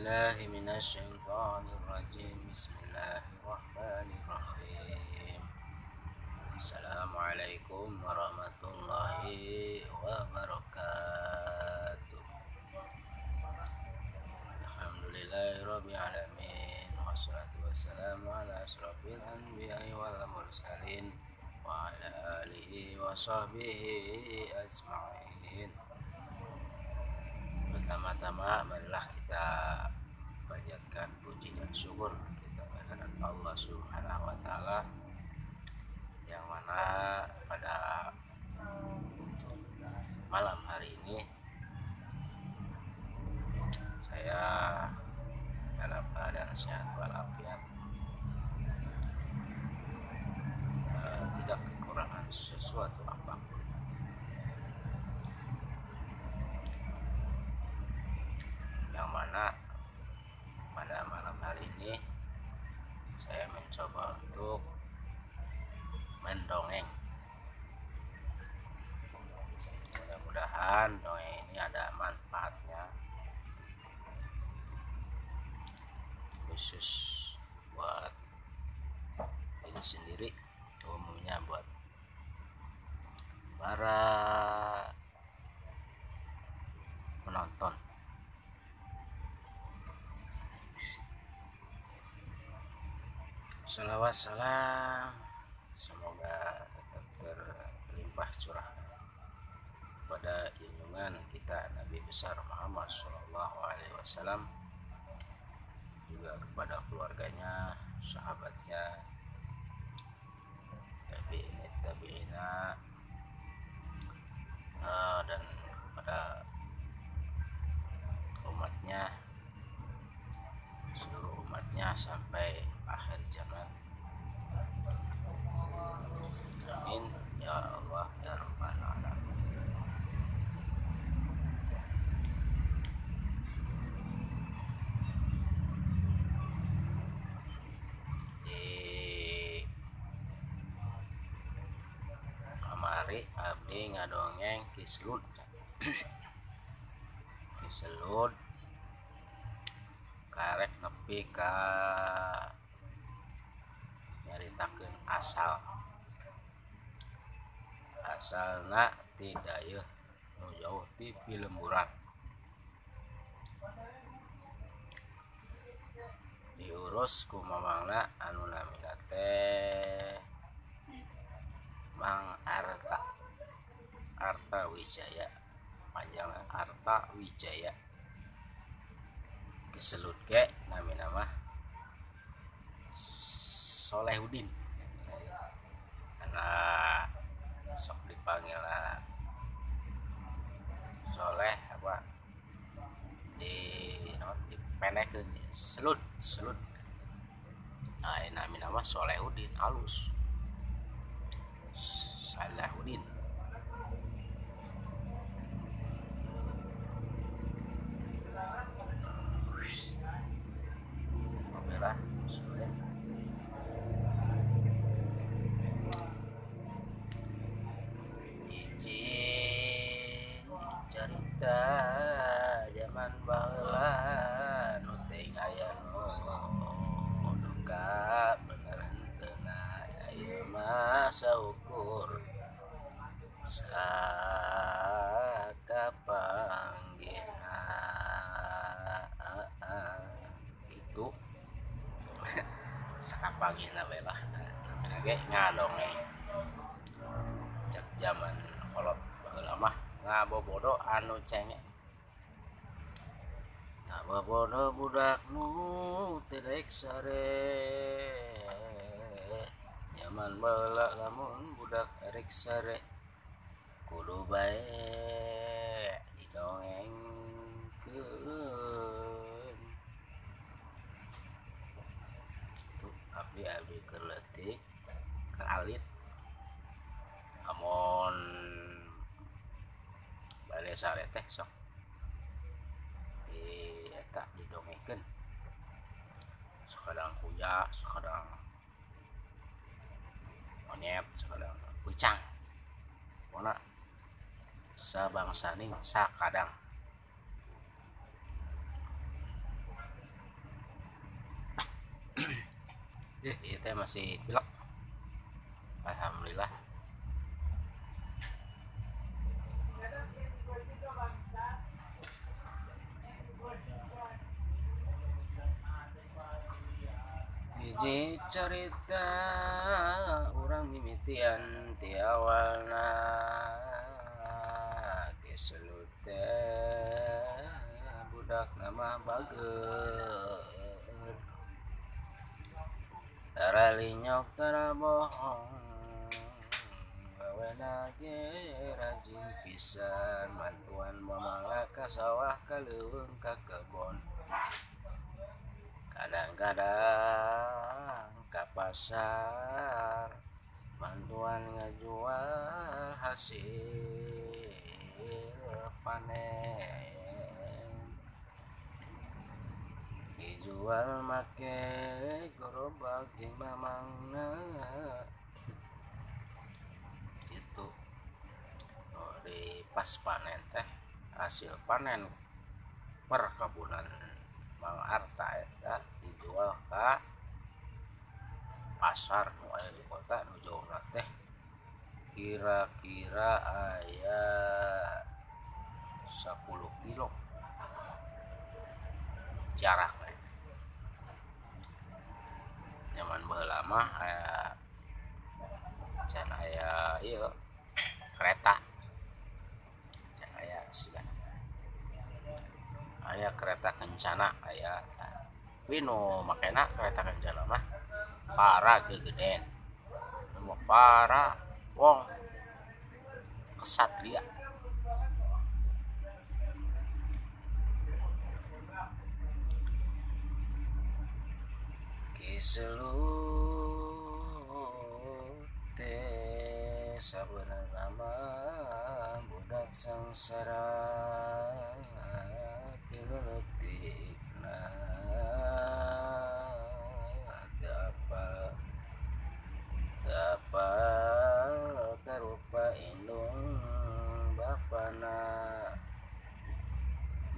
billahi minasyaitonir rajim. Bismillahirrahmanirrahim. Assalamualaikum warahmatullahi wabarakatuh. Alhamdulillahirabbil alamin. Wassalatu wassalamu ala asyrafil anbiya'i wal mursalin wa ala alihi wa sahbihi ajma'in. Pertama-tama marilah kita panjatkan puji dan syukur kita kepada Allah Subhanahu wa taala, yang mana pada malam hari ini saya dalam keadaan sehat walafiat, tidak kekurangan sesuatu apapun. Yang mana pada malam hari ini saya mencoba untuk mendongeng. Mudah-mudahan dongeng ini ada manfaatnya, khusus buat diri sendiri, umumnya buat para penonton. Salawat salam semoga tetap terlimpah curah pada junjungan kita Nabi besar Muhammad Shallallahu Alaihi Wasallam, juga kepada keluarganya, sahabatnya, tabi'in tabi'ina, dan kepada umatnya, seluruh umatnya sampai akhir zaman. Amin ya Allah ya Rabbal alamin. Di kamari abdi ngadongeng kislud. Kislud karek nepi ka nyaritakeun asal asalna ti dayeuh nu jauh ti pilemburan, diurus ku mamangna anu namina teh Mang Arta, Arta Wijaya, panjangna Arta Wijaya. Kiselut ge namina mah Solehudin, karena sok dipanggil Soleh apa di no, dipendekeun selut selut. Nah, namina mah Solehudin halus Salahudin. Oke lah, sudah. Izin cerita zaman baheula nu teuing aya nu duka bener henteu na ieu mah saukur sakapanggihna itu sakapanggihna we lah namina ge ngadongeng. Cek zaman kolot baheula mah ngabobodo anu cengek, ngabobodo budak nu teu daek sare. Zaman baheula lamun budak erek sare kudu bae didongengkeun. Tuh abdi abdi keur leutik keur alit, amun bade sare teh sok di eta didongengkeun, sakadang kuya, sakadang monyet, sakadang kucang, pokona sabangsaning sakadang. Ieu teh masih pilek. Alhamdulillah. Hiji carita urang mimitian ti awalna geus teh budak nama bageur tara linyok tara bohong gawena ge rajin pisan bantuan mamangna ka sawah ka leuweung ka kebon kadang-kadang ka pasar bantuan ngajual hasil panen dijual make gerobak jeung mamangna gitu. Oh, di pas panen teh hasil panen perkebunan Mang Arta eta dijual ka pasar nu aya di kota nu jauhna teh kira-kira aya 10 kilo jarak. Zaman baheula mah aya can aya ieu kereta, can aya sigana aya kereta kencana aya tapi nu makena kereta kencana mah para gegeden nu para wong kesatria. Kiselut teh sabenerna mah budak sangsara ti leutikna teu apal karupa indung bapana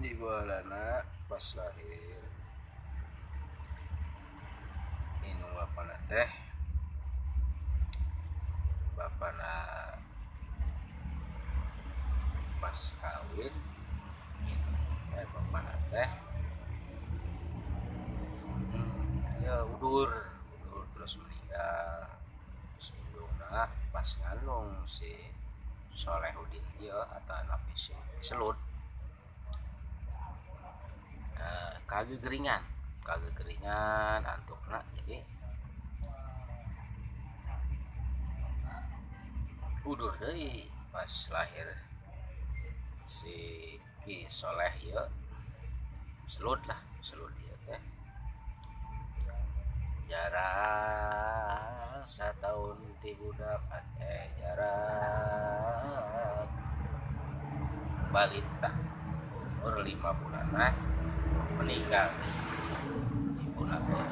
dibalana pas lahir indung bapana teh bapana pas kawin bapana teh ya udur terus meninggal. Terus indungna pas ngandung si Solehudin ieu atau napi si Kiselut kagegeringan antukna jadi udur deui pas lahir si Ki Soleh ieu Selut lah Selut ieu teh jarak satahun ti budak jarak balita umur 5 bulanan meninggal ibuna teh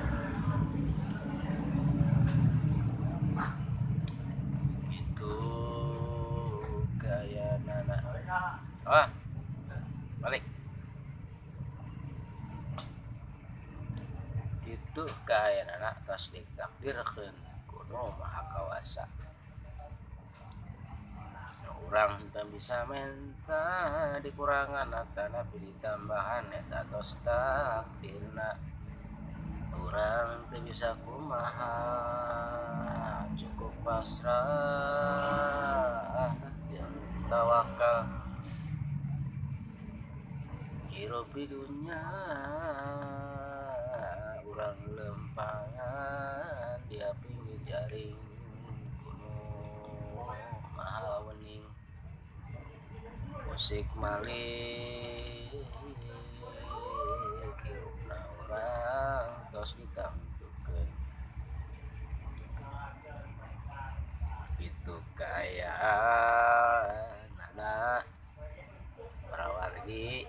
gitu gaya nana. Ah balik gitu gaya nana tos ditakdirkeun kuno maha kawasa. Urang teu bisa menta dikurangan atanapi ditambahan eta tos takdirna. Urang teu bisa kumaha cukup pasrah jeung tawakal. Hirup di dunya urang lempangan dia pinggir jaring kuno maha wening. Musik malik hirupna urang tos ditangtukeun kitu kaayaan para wargi.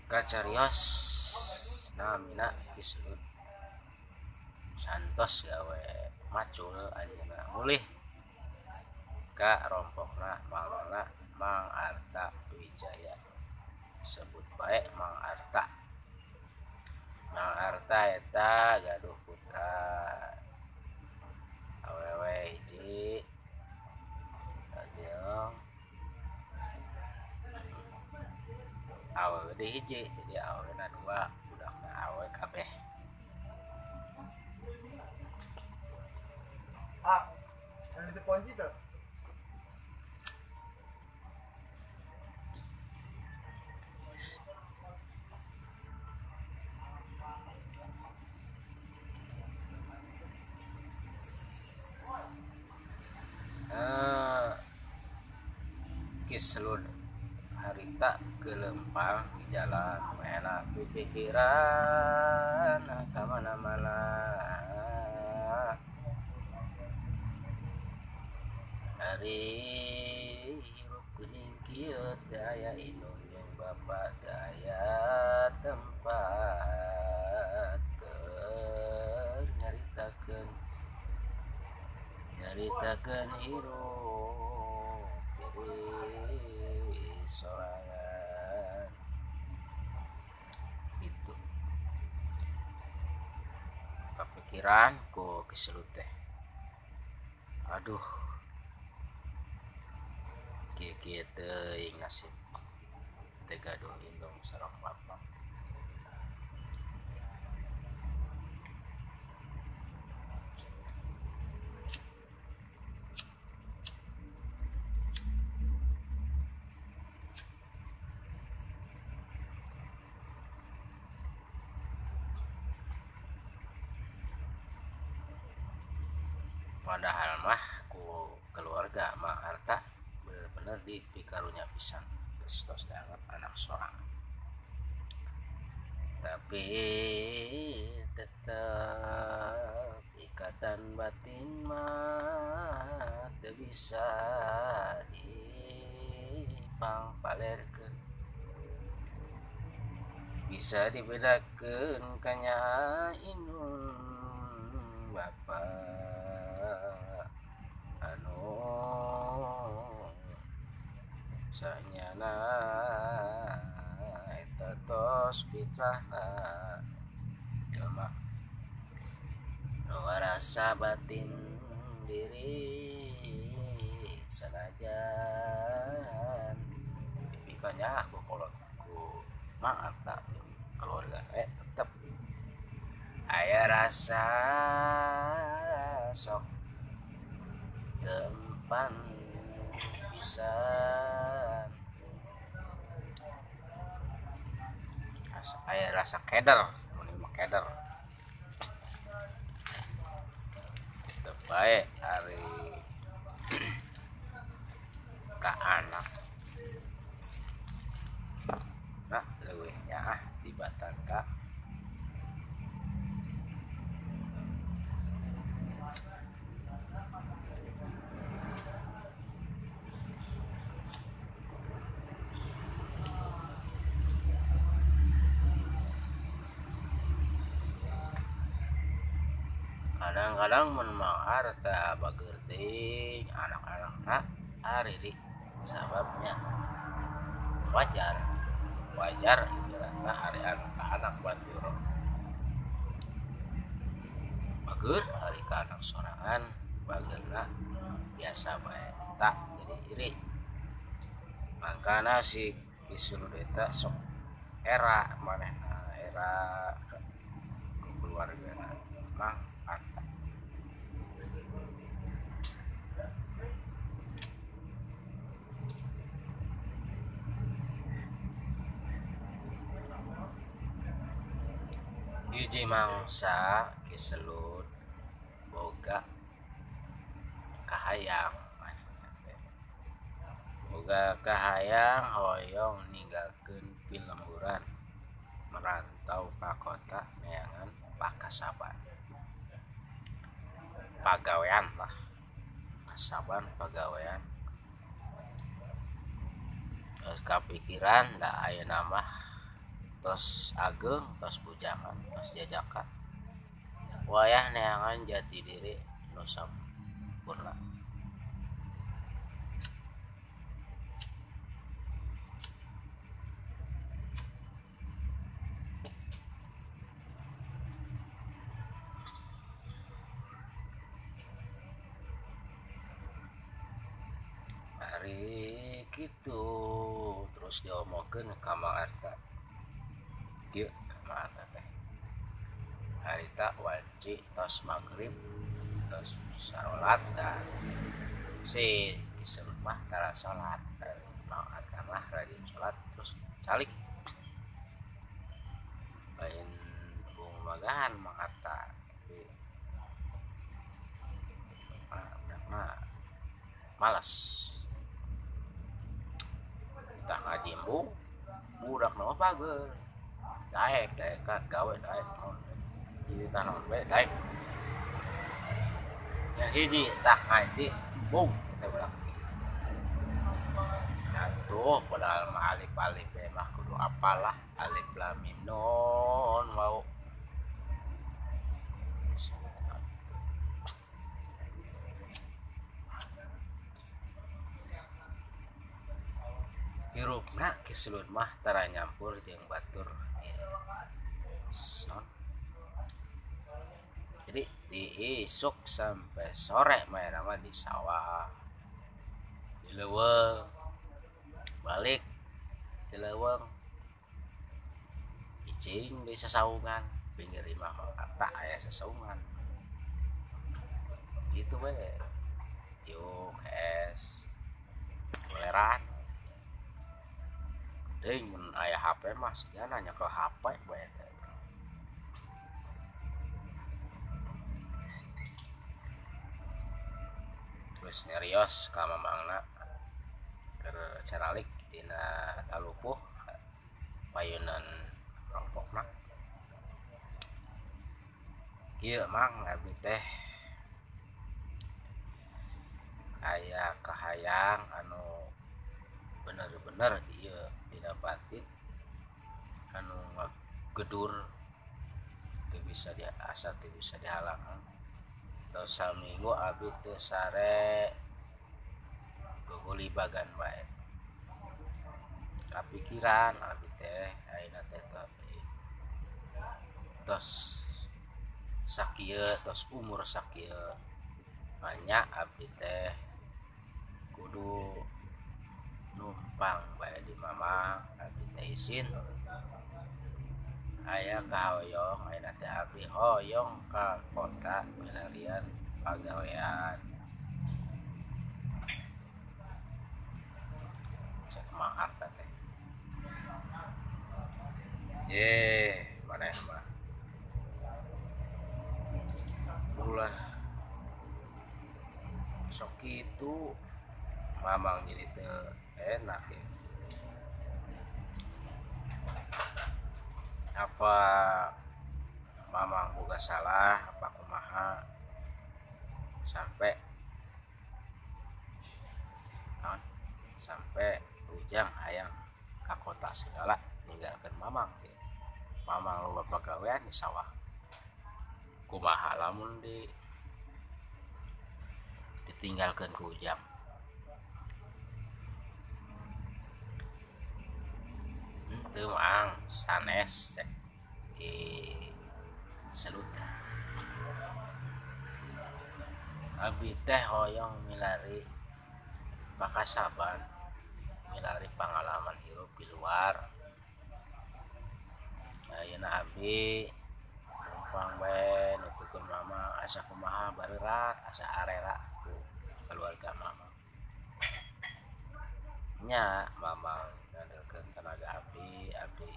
Kacarios namina Kiselut santos gawe macul anjeunna mulih ka rompokna mangna Mang Arta Wijaya sebut. bae Mang Arta. Mang Arta eta gaduh putra awewe hiji jeung awewe deui hiji, jadi awewena dua, budakna awewe kabeh. Ah, ada kunci tuh. Ki Selud harita geuleumpang di jalan menak pipikiran ka mana-mana. Ari hirup geuning kieu teu aya indung jeung bapa, teu aya tempat keur nyaritakeun hirup diri sorangan. Itu kapikiran ku Ki Selud teh, aduh kieu-kieu teuing nasib teu gaduh indung sareng bapa. Padahal mah ku keluarga Mang Arta bener-bener dipikarunya pisan, geus tos dianggap anak sorangan. Tapi tetep ikatan batin mah teu bisa dipangpalerkeun, bisa dibedakeun ka indung bapa anu sanyana eta tos fitrahna jelema nu ngarasa batin diri sanajan dipikanya ku kolot ku Mang Arta keluarga tetep aya rasa sok tempan pisan, aya rasa keder, mun mah keder tetep bae ari ka anak nah leuwih nyaah tibatan ka kadang-kadang mun Mang Arta bageur teuing anak-anakna ariri, sababnya wajar wajar ibaratna ari anak batur bageur, ari ka anak sorangan bageurna biasa bae, tak jadi iri. Mangkana si Ki Sulud eta sok era manehna, era ku keluargana Mang Arta. Hiji mangsa Ki Selud boga kahayang, boga kahayang hoyong ninggalkeun pilemburan merantau ka kota neangan pakasaban, pagawean lah, kasaban pagawean. Terus kapikiran da ayeuna mah tos ageng, tos bujangan, tos jajakan, wayah neangan jati diri nu sampurna. Gitu terus diomongkeun ka Mang Arta. Kieu ka Mang Arta teh. Harita wanci tos magrib tos sarolat dah. Si Ki Selut mah tara salat. Mang Arta mah rajin salat terus calik. Lain bung magahan Mang Arta. Tapi mah malas. Tah ngaji embung budak mah pager. Daek daekan gawe daek naon. Hiji tah naon we daek. Yang hiji tah ngaji embung teh budak. Atuh padahal mah alif-alif we mah kudu apal lah alif lam mim nun wau. Hirupna Ki Selut mah tara nyampur jeung batur. Jadi di isuk sampai sore mah mah di sawah. Di leuweung balik di leuweung cicing di sasaungan pinggir imah Mang Arta aya sasaungan. Gitu we. Yuk es toleran. Deui mun aya HP mah sigana nyekel HP bae teh. Terus nyarios ka mamangna keur caralik dina talupuh payunan rongpokna. Kieu Mang abdi teh aya kahayang anu bener-bener ieu dina batin anu ngagedur teu bisa diasa teu bisa dihalangan. Tos saminggu abdi teu sare gogulibagan bae. Kapikiran abdi teh ayeuna teh tos sakieu tos umur sakieu banyak abdi teh kudu numpang bae di mama abdi teh isin aya kahoyong ayeuna teh abdi hoyong ka kota milarian pagawean. Cek Mang Arta teh. Ye, maneh mah. Ulah sok kitu mamang jadi teu enak ya. Apa mamang boga salah apa kumaha sampai naon sampai ujang hayang ka kota segala ninggalkeun mamang gitu. Mamang loba pagawean di sawah. Kumaha lamun ditinggalkeun ku ujang. Teu Mang sanes cek Ki Selut. Abi teh hoyong milari pakasaban, milari pangalaman hirup di luar. Ayeuna abi numpang bae nuturkeun mama asa kumaha bareurat asa arera ku keluarga mama. Nya mama ngandelkeun tenaga abdi, abdi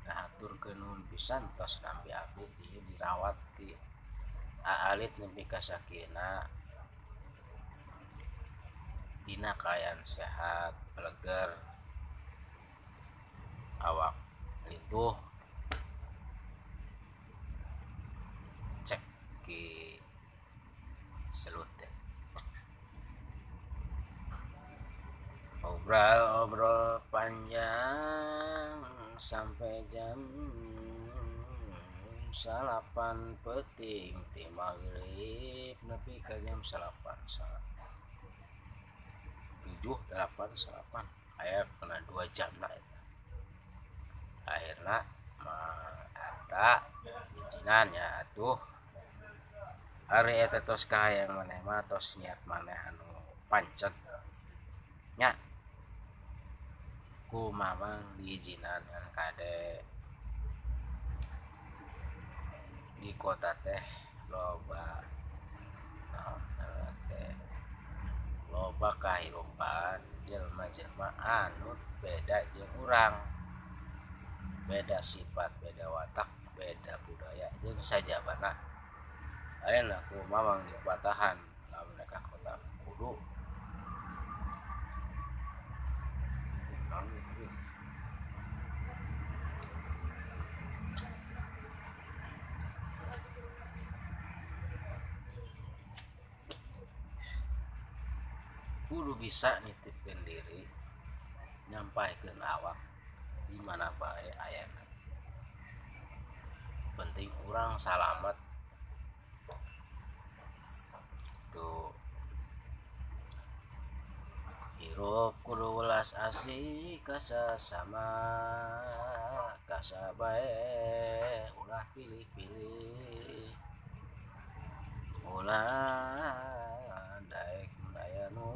ngahaturkeun nuhun pisan tos nampi abdi dieu dirawat ti aalit nepi ka sakieuna dina kaayaan sehat, peleger, awak lintuh. Cek Ki Selut teh. Obrol-obrol panjang sampai jam 9 peuting ti magrib nepi ka jam 9 7 8 9 aya kena 2 jam lah eta. Akhirna Mang Arta izinan nya atuh ari eta tos kahayang maneh mah tos niat maneh anu panceg nya. Ku mamang diizinan ngan kade di kota teh loba naon teh loba kahirupan jelema-jelema anu beda jeung urang, beda sifat, beda watak, beda budaya jeung sajabana. Ayeuna ku mamang dipatahan lamun ka kota kudu kudu bisa nitipkeun diri, nyampaikeun awak di mana bae ayana. Penting urang salamet. Tuh hirup kudu welas asih ka sasama, ka sabae ulah pilih-pilih, ulah daek aya nu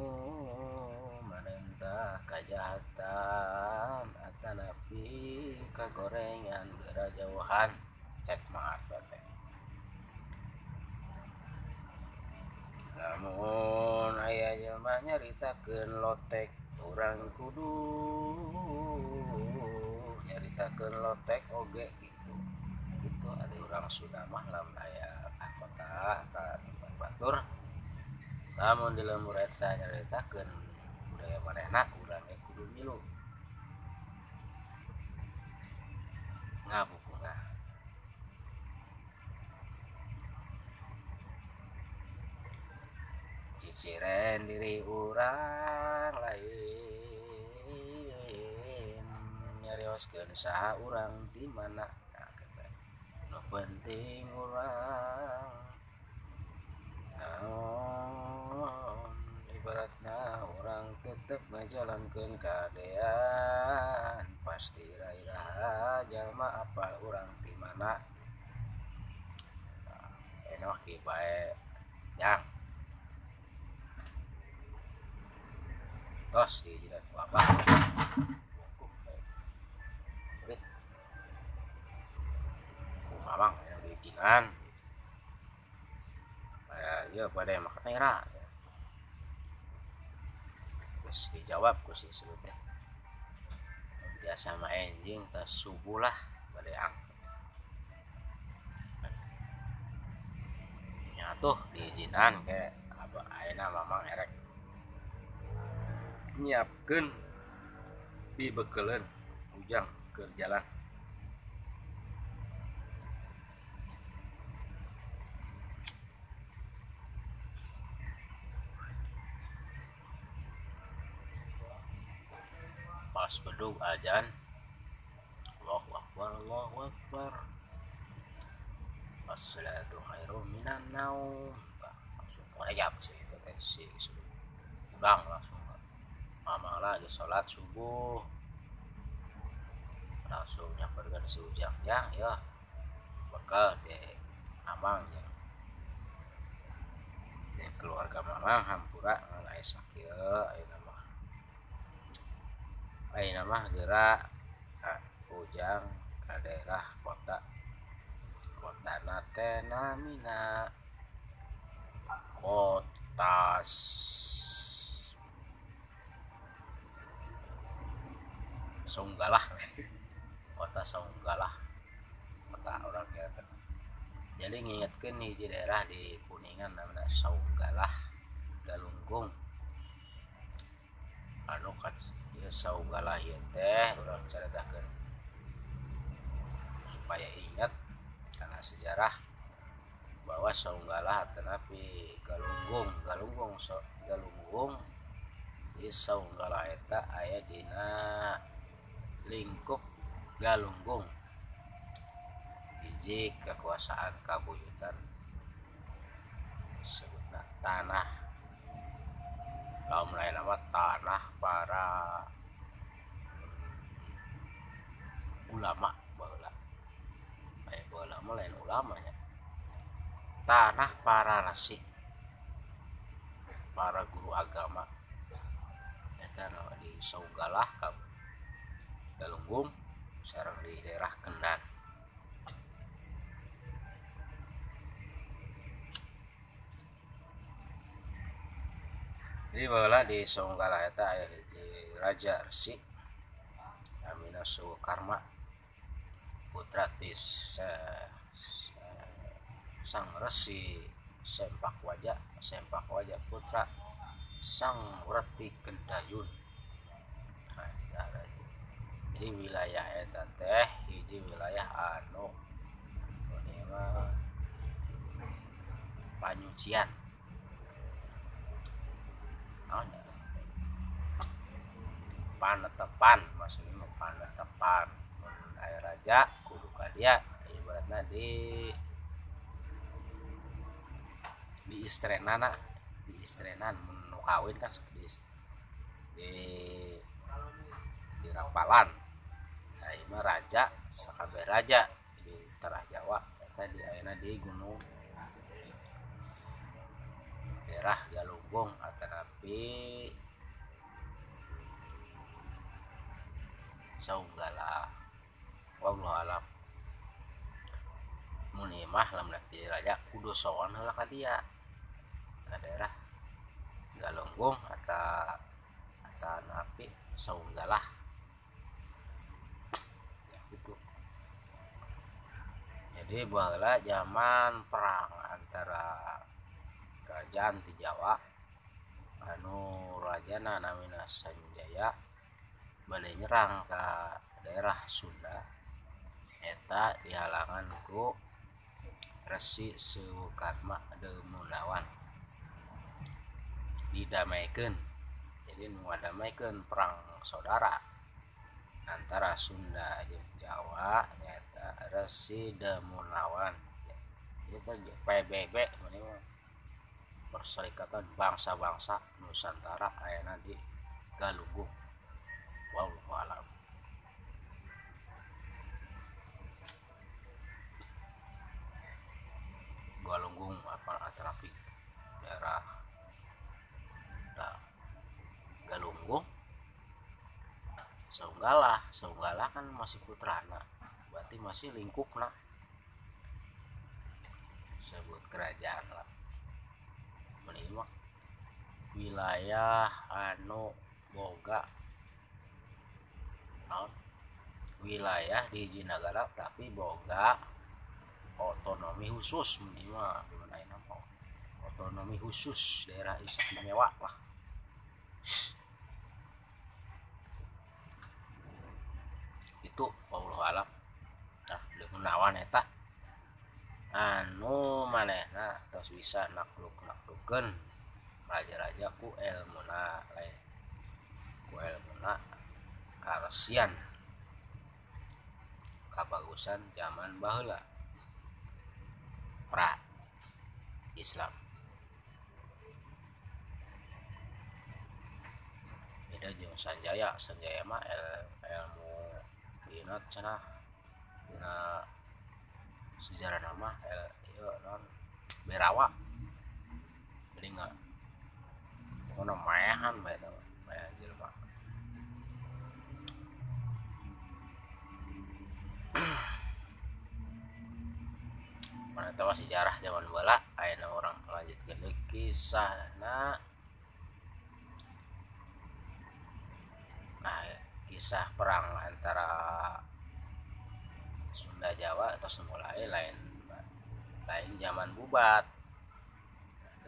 marentah kajahatan atanapi kagorengan geura jauhan. Cek maaf teh lamun aya jelema nyaritakeun lotek urang kudu nyaritakeun lotek oge gitu. Gitu ada urang Sunda mah lamun aya ka kota ka tempat batur lamun di lembur eta nyaritakeun budaya manehna urang ge kudu milu ngabukuna. Ciciren diri urang lain nyarioskeun saha urang ti mana. Nah, nu penting urang naon ibaratna urang tetep ngajalankeun kadean pasti iraha jalma apal urang ti mana. Nah, enak ki bae jang tos diizinan ku abah. Ku mamang aya diizinan. Ya pada yang makan era. Terus dijawab ku si Selut teh. Biasa mah enjing tas subuh lah pada angkat. Nya tuh diizinan ke abah ayeuna mamang erek nyiapkeun dibekeleun ujang keur jalan. Pas bedug ajan Allahu akbar Allahu akbar as-salatu khairum minan naum. Langsung koreap sih itu teh si udang langsung mama lagi sholat subuh langsung nyamperkeun si ujang jang ya bekal teh amang jeung teh keluarga mamang hampura ngan aya sakieu ayeuna mah geura ka ujang ka daerah kota kotana teh namina kota Saunggalah. Kota Saunggalah, kota orang kieu. Jadi ngingetkeun hiji daerah di Kuningan namina Saunggalah Galunggung. Anu ka Saunggalah ieu teh urang caritakeun supaya ingat karena sejarah bahwa Saunggalah atanapi Galunggung, Galunggung so, Galunggung. Jadi Saunggalah eta aya dina lingkup Galunggung, hiji kekuasaan kabuyutan sebutna tanah kaum lain nama tanah para ulama baheula. Aya baheula mah lain ulamanya, tanah para rasi, para guru agama eta di Saunggalah Galunggung sareng di daerah Kendan. Jadi baheula di Saunggalah eta aya hiji raja resi namina Sukarma putra ti Sang Resi Sempak Waja putra Sang Reti Kendayun. Nah, jadi wilayah eta teh hiji wilayah anu panyucian. Panetepan maksudnya panetepan mun aya raja kudu ka dia ibaratna di istrenana, di istrenan mun nu kawin kan di rapalan. Nah, ieu mah raja sakabeh raja di tanah Jawa eta di ayeuna di gunung daerah Galunggung atanapi Saunggalah. Wallahu alam. Mun ieu mah lamun di raja kudu sowan heula ka dia ka daerah Galunggung atanapi Saunggalah. Ya, gitu. Jadi baheula zaman perang antara kerajaan di Jawa anu rajana namina Sanjaya bade nyerang ka daerah Sunda eta dihalangan ku Resi Sukarma Demunawan didamaikeun. Jadi nu ngadamaikeun perang saudara antara Sunda jeung Jawa nyaeta Resi Demunawan. Itu PBB mah Perserikatan Bangsa-Bangsa Nusantara ayana di Galunggung. Wallahu a'lam. Galunggung apa atrapi daerah Galunggung Saunggalah. Saunggalah kan masih putrana, berarti masih lingkupna sebut kerajaan lah. Menerima wilayah anu boga naon wilayah di hiji nagara tapi boga otonomi khusus menerima gimana mah otonomi khusus daerah istimewa lah. Itu wallahu alam. Nah, menawan eta anu manehna tos bisa nakluk-naklukeun raja-raja ku elmuna lain ku elmuna karesian kabagusan zaman baheula pra Islam. Beda jeung Sanjaya. Sanjaya mah ilmu dina cenah dina sejarah nama ieu non Berawa. Jadi enggak pokona maehan bae eta mah, maehan jelema. Mana tahu sejarah zaman baheula ayeuna urang lanjutkeun deui kisahna. Nah, kisah perang antara Sunda Jawa atau mulai lain lain zaman Bubat.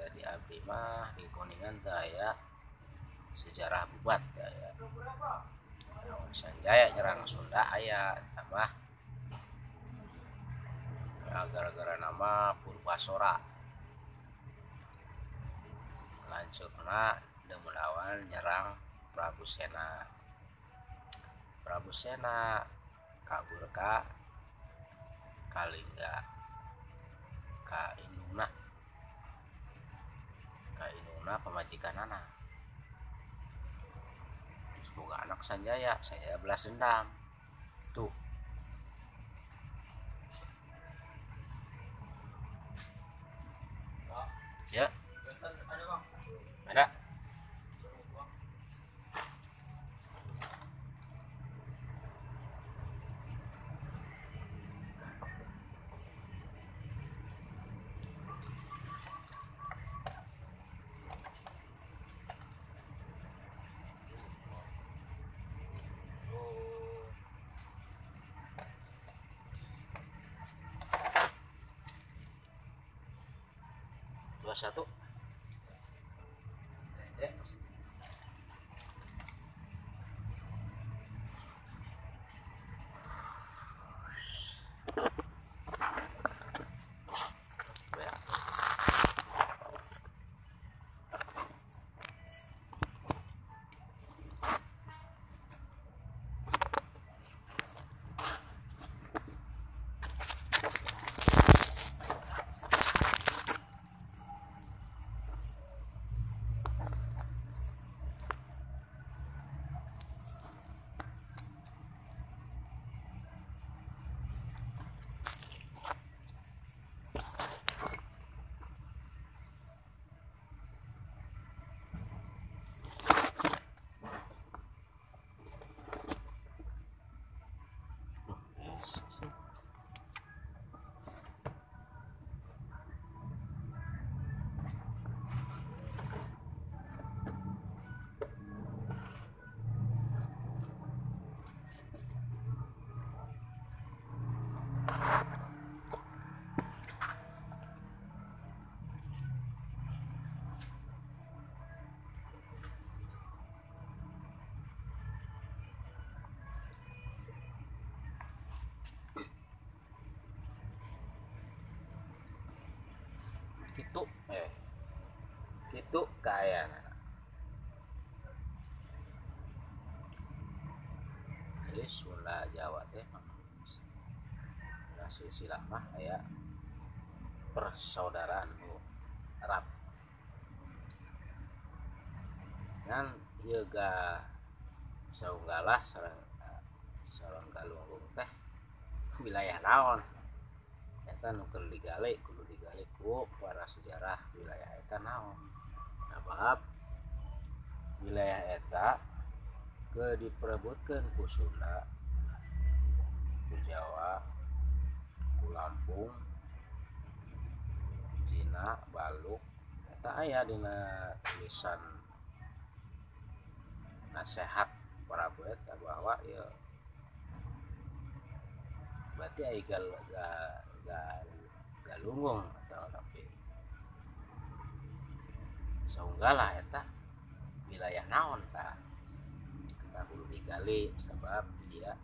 Jadi abdi mah di Kuningan teh aya sejarah Bubat teh aya. Sanjaya nyerang Sunda aya tambah gara-gara nama Purbasora. Lanjutna Demunawan nyerang Prabu Sena. Prabu Sena kabur ka Kalingga ka indungna pamajikanana. Terus boga anak Sanjaya, Sanjaya belas dendam. Tuh. Ya. Ada. 21. Ya. Gitu gitu kaayana. Jadi Sunda Jawa teh nah silsilah mah aya persaudaraan nu erat. Ngan ieu ga saunggalah sareng Galunggung teh wilayah naon eta nu keur digali kudu digali ku para sejarah wilayah eta naon. Sabab wilayah eta ke diperebutkeun ku Sunda, ku Jawa, ku Lampung, Cina, Baluk. Eta aya dina tulisan nasehat Prabu eta bahwa ieu berarti aya Galunggung atau tapi saunggalah eta wilayah naon tah eta kudu digali sebab dia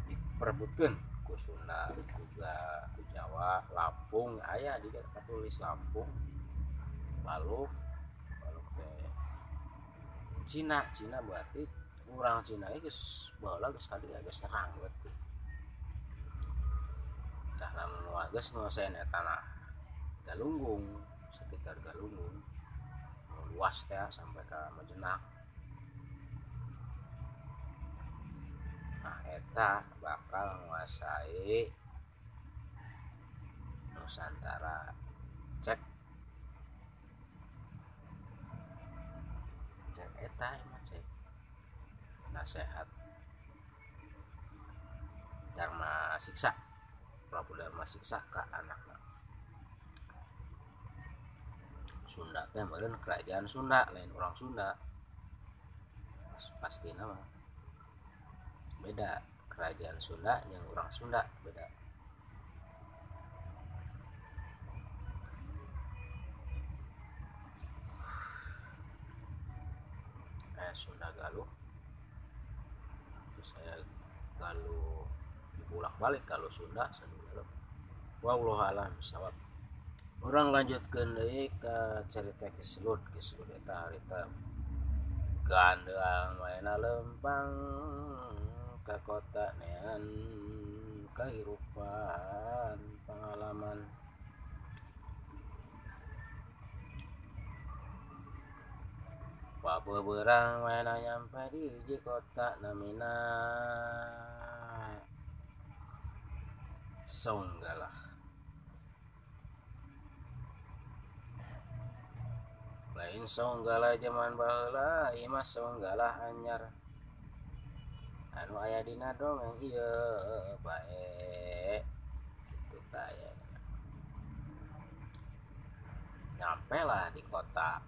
diperebutkeun ku Sunda, ku Jawa, Lampung aya di katulis Lampung, Baluk, Baluk teh Cina, Cina berarti urang Cina geus baheula geus ka dieu geus nyerang berarti. Tah lamun geus nguasain eta tanah Galunggung, sekitar Galunggung luas teh sampai ke Majenang. Nah eta bakal nguasai Nusantara. Cek cek eta mah cek nasehat Dharma Siksa, Prabu Dharma Siksa ka anakna. Sunda teh meureun kerajaan Sunda lain orang Sunda pastina mah beda kerajaan Sunda jeung orang Sunda beda. Sunda Galuh terus saya Galuh bolak-balik kalau Sunda Sunda Galuh. Wallahu a'lam bishawab. Orang lanjutkeun deui ka carita Ki Selut. Ki Selut eta harita gandeang maena lempang ka kota nean kahirupan pengalaman. Pabeberang maena nyampe di hiji kota namina Saunggalah. Lain saunggalah jaman baheula ieu mah saunggalah anyar anu aya dina dongeng ieu bae kitu tah aya. Nyampe lah di kota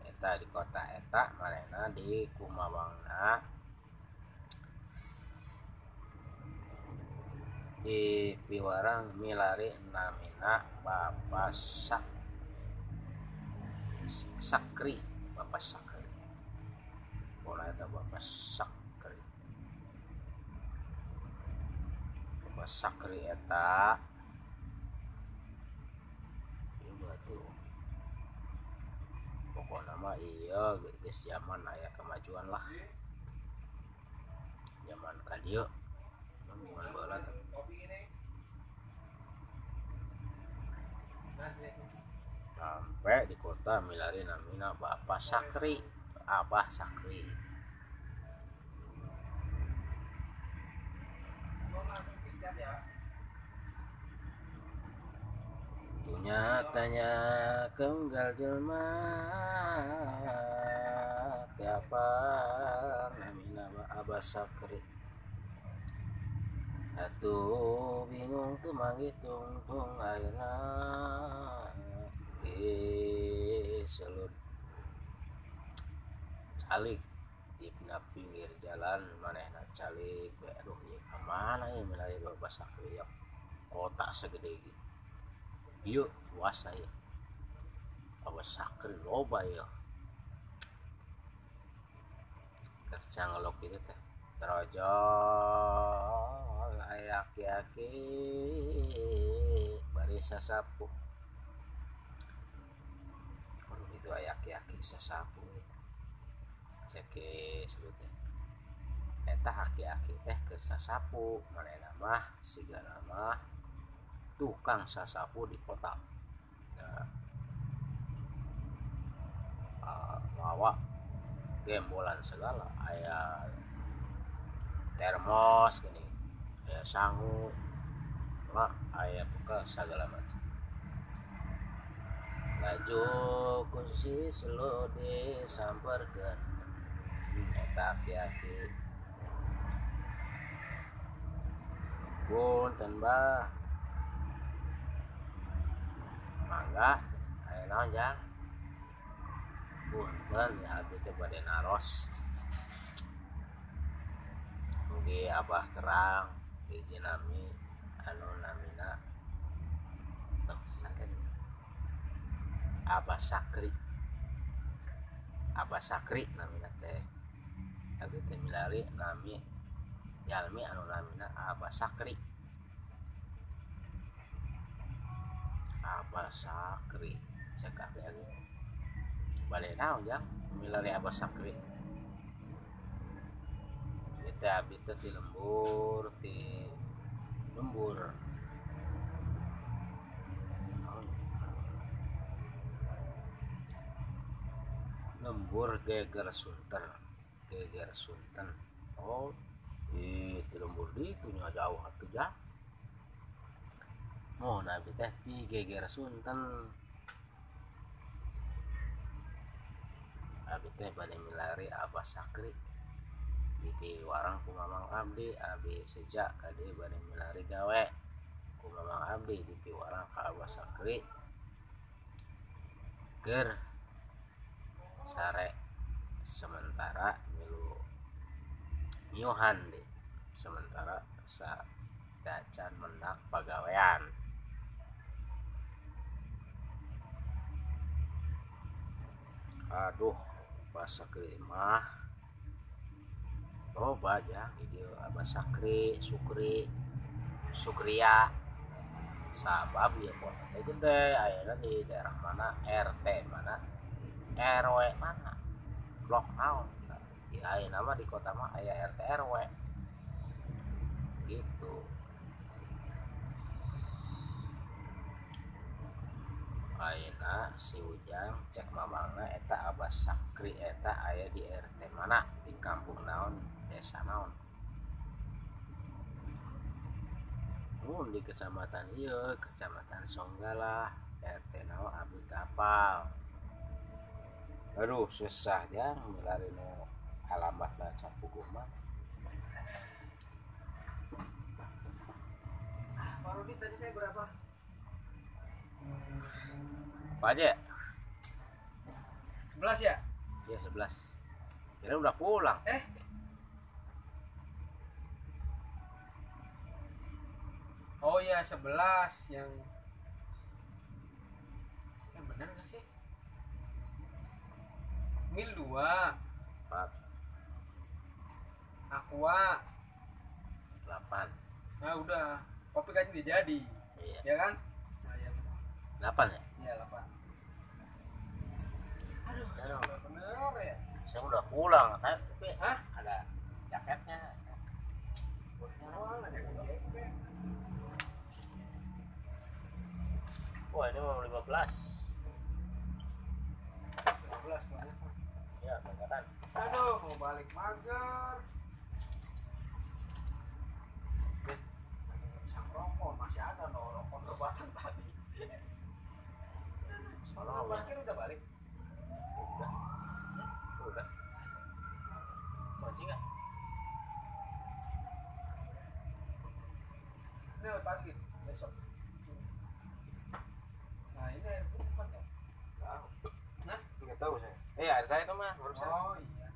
eta, di kota eta manehna di Kumawangna Di piwarang milari namina Bapak Sakri, Bapak Sakri. Pokona eta Bapak Sakri. Bapak Sakri eta ieu batu. Pokona mah ieu geus zaman aya kemajuan lah. Zaman ka dieu zaman baheula teh. Sampai di kota milari namina Bapak Sakri, Abah Sakri. Nyatanya keunggal jelma tiapa namina Abah Sakri. Atuh bingung teu manggih tungtung ayeuna kiselut calik di pinggir jalan manehna calik we. Aduh ieu ka mana ieu milari Bapak Sakri ya kota segede ieu. Ieu luasna ieu. Abah Sakri loba ieu. Keur cangelok kitu teh trojol aya aki-aki bari sasapu. Aduh itu aya aki-aki sasapu. Cek sebut teh. Eta aki-aki teh keur sasapu, manehna mah sigana mah tukang sasapu di kota. Nah, mawa gembolan segala, aya termos gini, aya sangu, lah aya bekal segala macam. Laju ku si Selo disamperkeun eta aki-aki. Punten bah. Mangga aya naon jang? Punten ya abdi teh bade naros. Mugi abah terang hiji nami anu namina Abah Sakri. Abah Sakri namina teh. Abdi teh milari nami jalmi anu namina Abah Sakri. Abah Sakri cek abdi lagi. Bade naon jang milari Abah Sakri? Kita abdi teh ti lembur, ti lembur. Lembur Geger Sunter, Geger Sunten. Oh, di lembur ditu nya jauh atuh jang. Mohon abdi teh ti Geger Sunten. Abdi teh bade milari Abah Sakri. Di piwarang ku mamang abdi, abdi sejak ka dieu bade milari gawe ku mamang abdi di piwarang ka Abah Sakri. Keur sare sementara milu miuhan di sementara sa dacan mendak pagawean. Aduh, Abah Sakri mah loba jang di dieu Abah Sakri, Sukri, Sukria. Sabab ieu kota teh gede, ayeuna di daerah mana, RT mana, RW mana, blok naon. Di ayeuna mah di kota mah aya RT RW gitu. Ayeuna si Ujang cek mamangna eta Abah Sakri eta aya di RT mana, di kampung naon, desa naon. Mun di kecamatan ieu, kecamatan Songgalah, RT naon abdi teu apal. Aduh susah jang milari nu alamatna capuguh mah. Pak Rudi tadi saya berapa? Pak aja? 11 ya? Iya 11. Kira udah pulang. Oh iya, 11 yang benar nggak sih? Mil 2, 4, Aqua 8. Nah udah, kopi kan udah jadi. Iya. Ya kan? Nah, ya. 8 ya? Iya, 8. Aduh, Aduh. udah bener ya. Saya udah pulang, tapi Hah? Ada jaketnya. Wah, ada jaket. Wah, ini mau 15. 15 banyak. Ya, beneran. Aduh, mau balik mager. Sang rokok masih ada no, rokok rebahan tadi. Soalnya parkir udah balik. Udah. Udah. Kunci nggak? Ini udah parkir besok. Nah, ini air putih kan ya? Tahu. Nah, nggak tahu saya. Ada saya itu mah barusan. Oh iya.